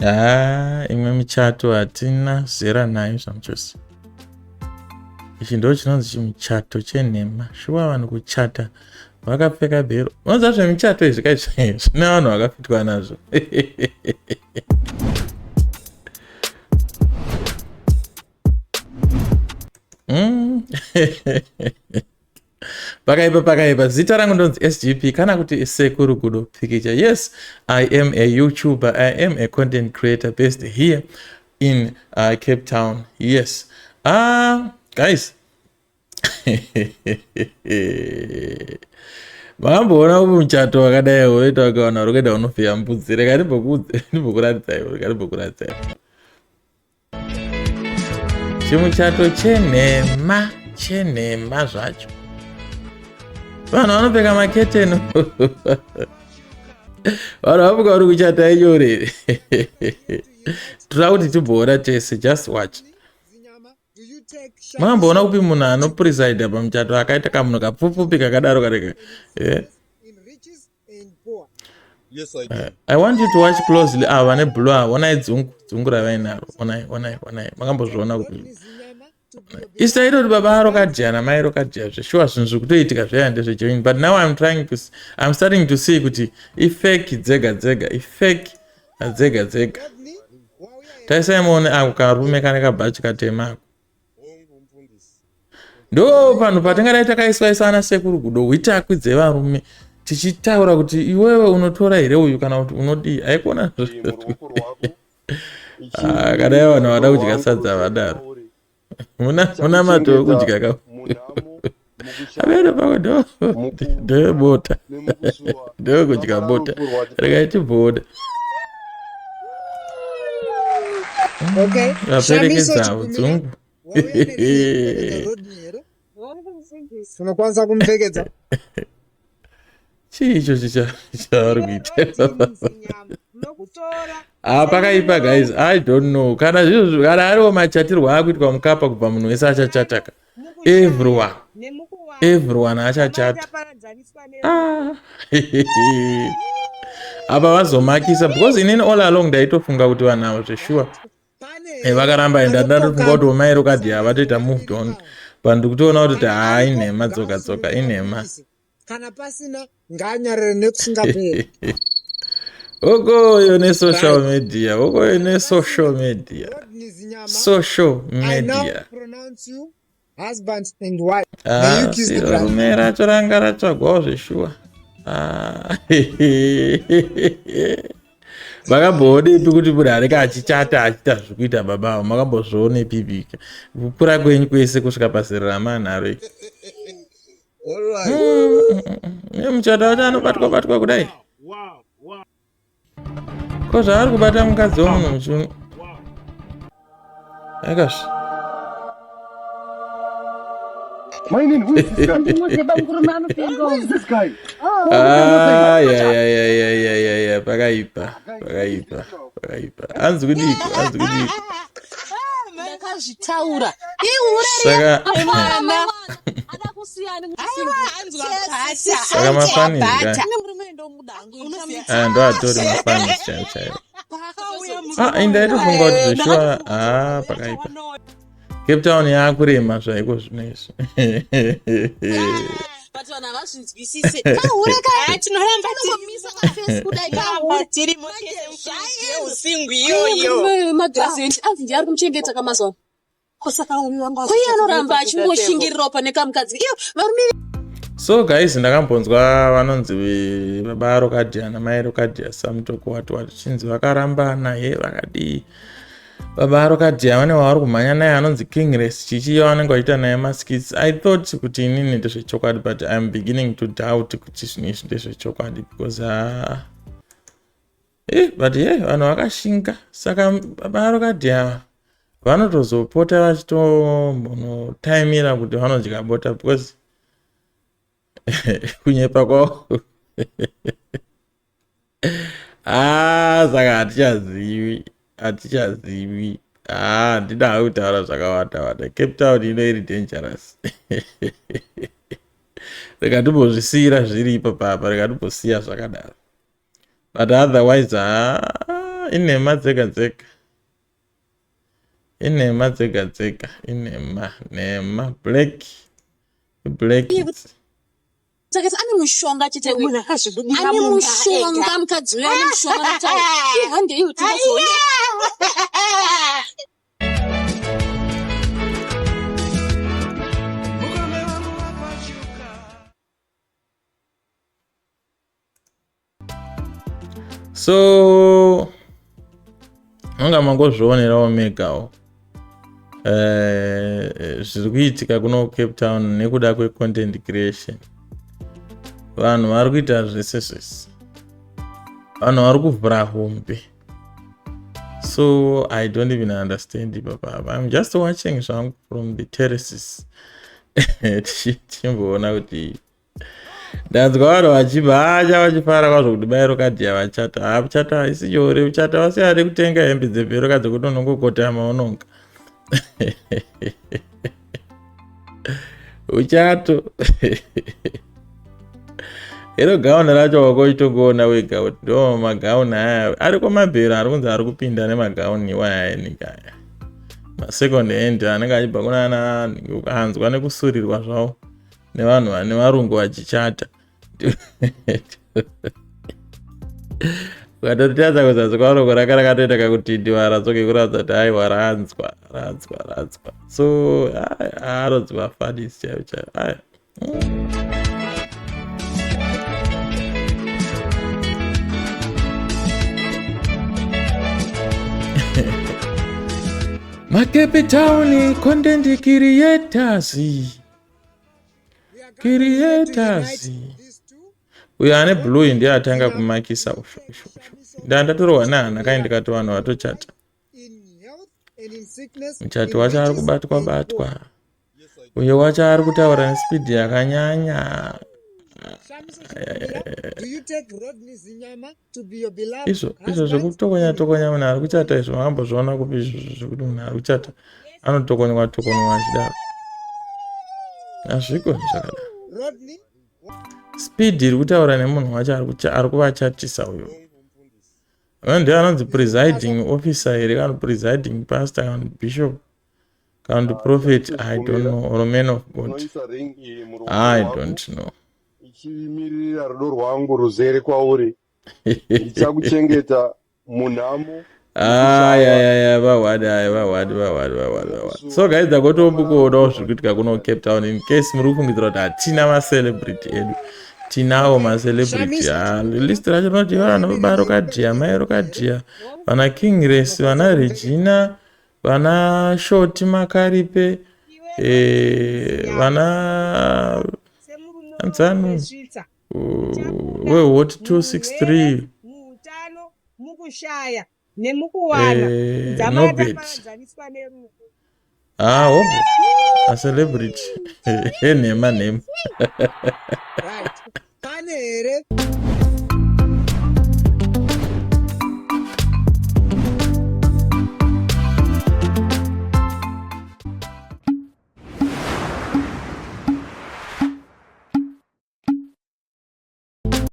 Haa imwe michato hatina zera nayo zvamuchose. Ichi ndo chinonzi chimuchato chenhema. Shuwa vanhu kuchata vakapfeka bhero. Unoziva zvemichato izvi kaizvi zvine vanhu vakafitwa nazvo. Pakaipa pakaipa. Zita rangu ndonzi SGP kana kuti Sekuru Gudo Pikicha. Yes, I am a YouTuber. I am a content creator based here in Cape Town. Yes. Guys. Makamboona upi muchato wakadai unoita kunge vanhu vari kuenda kunofeya mbudzi. Rega ndimbokuratidzai, rega ndimbokuratidzai. Chimuchato chenhema, chenhema zvacho. Vanhu vanopfeka maketeni. Vanhu vamuka vari kuchata inyore. Toda kuti timboona tese, just watch. Makamboona kupi munhu anopresida pamuchato akaita kamunhu kapfupfupi kakadaro kareka? Eh? Yes, I do. I want you to watch closely. Ah, vane blue ava, onai dzungu, dzungu ravainaro. Onai, onai, onai. Makambozviona kupi? Ista irori baba rokadya namai rokadya zveshuwa zvinhu zviri kutoitika zvaya ndezvejoin. But now I'm trying to I'm starting to see kuti ifake dzega dzega, ifake dzega dzega. Tarisai muone ako karume kane kabhachi katema ako. Ndo panhu patingadai takaiswa isa ana sekuru Gudo hwitakwi dzevarume tichitaura kuti iwewe unotora here uyu kana kuti unodii haikona. Ah, kadai vanhu vada kudya sadza vadaro muna mato wekudya ka avere pamwe ndo ndewebota ndewekudya bota regai tibhoda. Okay. Vaperekedzawo dzungu. Unokwanisa kumupfekedza? Chii ichochi chavari kuita? Ah, pakaipa guys, I don't know. Kana zvizvo kana ariwo machatirwo akuitwa mukapa kubva munhu wese achachataka. Everyone. Everyone achachata. Ah. Apa vazomakisa because inini all along ndaitofunga kuti vanhu ava zveshuwa vakaramba enda ndatofunga kuti omai rokadhi havatoita moved on, but ndikutoona kuti haa inhema dzoka dzoka inhema. Kana pasina ngaanyarare nekusingaperi. Okoyo nesocial media, okoyo nesocial media, social media. Husband and wife. Ah, rume racho ranga ratsvagwawo zveshuwa. Ah, makamboonepi kuti munhu anenge achichata achiita zvekuita baba avo? Makambozvionepi pika kukura kwenyu kwese kusvika pazera ramanharo iki? Muchato wacho anobatwa batwa kudai, ko zvaari kubata mukadzi wemunhu muchiuno akazvi. Mainini, who is this guy? Who is this guy? Ah, ya ya ya ya ya ya ya, pakaipa pakaipa pakaipa. Hanzi kudiko, hanzi kudiko? Ndakazvitaura. Saka saka mafanis ka aya ndo atori mafanis chaivo chaivo. Ah, indaitofunga kuti zveshuwa. Ah, pakaipa. Cape Town yaakurema zvaiko zvino izvi. But vanhu havazvinzwisise. Kahure kaya tinoramba tinomisa kafesi kudai kahure. Tiri usingu iyoyo. Magirazi anzi ndiye ari kumuchengeta kamazuva. Saka uyu wanga Ko iye anoramba achingoshingirirawo pane kamukadzi. Iyo varume. So guys, ndakambonzwa vanonzi baba Rokadhia namai Rokadhia Samutoko wati wati chinzi vakarambana he vakadii. Baba Rokadhia vane wavari kumhanya naye anonzi King Race chichi yavanenge vachiita naye maskits. I thought kuti inini ndezvechokwadi, but I'm beginning to doubt kuti zvinhu izvi ndezvechokwadi because but ye yeah, vanhu vakashinga. Saka baba Rokadhia vanotozopota vachitombonotaimira kuti vanodya bota because kunyepa kwavo. Ah, saka hatichazivi, hatichazivi. Ah, handida kutaura zvakawanda wanda. Cape Town ino iri dangerous. Rega timbozvisiyira zviri ipapapa, rega timbosiya zvakadaro. But otherwise, ah, Inhema dzega dzega. Inhema dzega dzega. Inhema, nhema, black. Black. Saka ane mushonga chete uyu. Munhu akazvibudira Ane mumba mushonga ega. mukadzi uyu ane mushonga anotaura. Ihande iyo tingazoona. So manga mangozvionerawo megawo zviri kuitika kuno Cape Town nekuda kwecontent creation. Vanhu vari kuita zvese zvese, vanhu vari kuvhura hombe. So I don't even understand ipapa. I'm just watching zvangu from the terraces, tichimboona kuti ndanzwa vanhu vachibhacha vachifara kwazvo kuti mai Rokadhiya vachata. Ha, kuchata haisi nyore. Kuchata vasiyane kutenga hembe dzebheroka dzekuti unongokotama unonga uchato. Iro gauni racho wako uchitongoona wega kuti ndo magauni aya ariko. Mabhero ari kunzi ari kupinda nemagauni iwaya enika aya masecond hand anenge achibva kunana anzwa nekusurirwa zvavo nevanhu vane varungu vachichata. Ukatotiadza kuzasi kwaroko raka rakatoita kakutindivara tsoke kuratidza kuti aiwa, ranzwa, ranzwa, ranzwa. So arodzi vafanisi chaivo chaivo aya. MaCape Town content creators, creators. Uyo ane blue ndiye atanga kumakisa. Usho usho usho, ndandatorohwa nehana kai, ndikati vanhu vatochata. Muchato wacho ari kubatwa batwa, uyo wacho ari kutaura nespeed yakanyanya. Izvo izvo zvekutokonya tokonya munhu ari kuchata izvo, makambozviona kupi izvozvo zvekuti munhu ari kuchata anotokonywa tokonywa achidaro? Hazviko zvakadaro. Speed iri kutaura nemunhu wacho ari kuvachatisa uyo ndiye anonzi presiding officer here, kana presiding pastor, kana bishop, kana kuti prophet, I don't know, or man of God, I don't know. Ichimiririra rudo rwangu ruzere kwauri. Ndichakuchengeta munhamo. Ayayaya, vahwadi aya, vahwadi, vahwadi, vahwadi, vahwadi. So guys, ndakotombukuonawo zviri kuitika kuno Cape Town, in case muri kufungidzira kuti hatina macelebrity edu. Tinawo macelebrity. List racho rinoti vana baba Rokadhiya, mai Rokadhiya, vana King Res, vana Regina, vana Shoti Makaripe, vana anzanu wehot 263. Muutano, mukushaya nemukuwana, Nobet. Ah, hobo acelebrity enhema nhema. Right, pane here?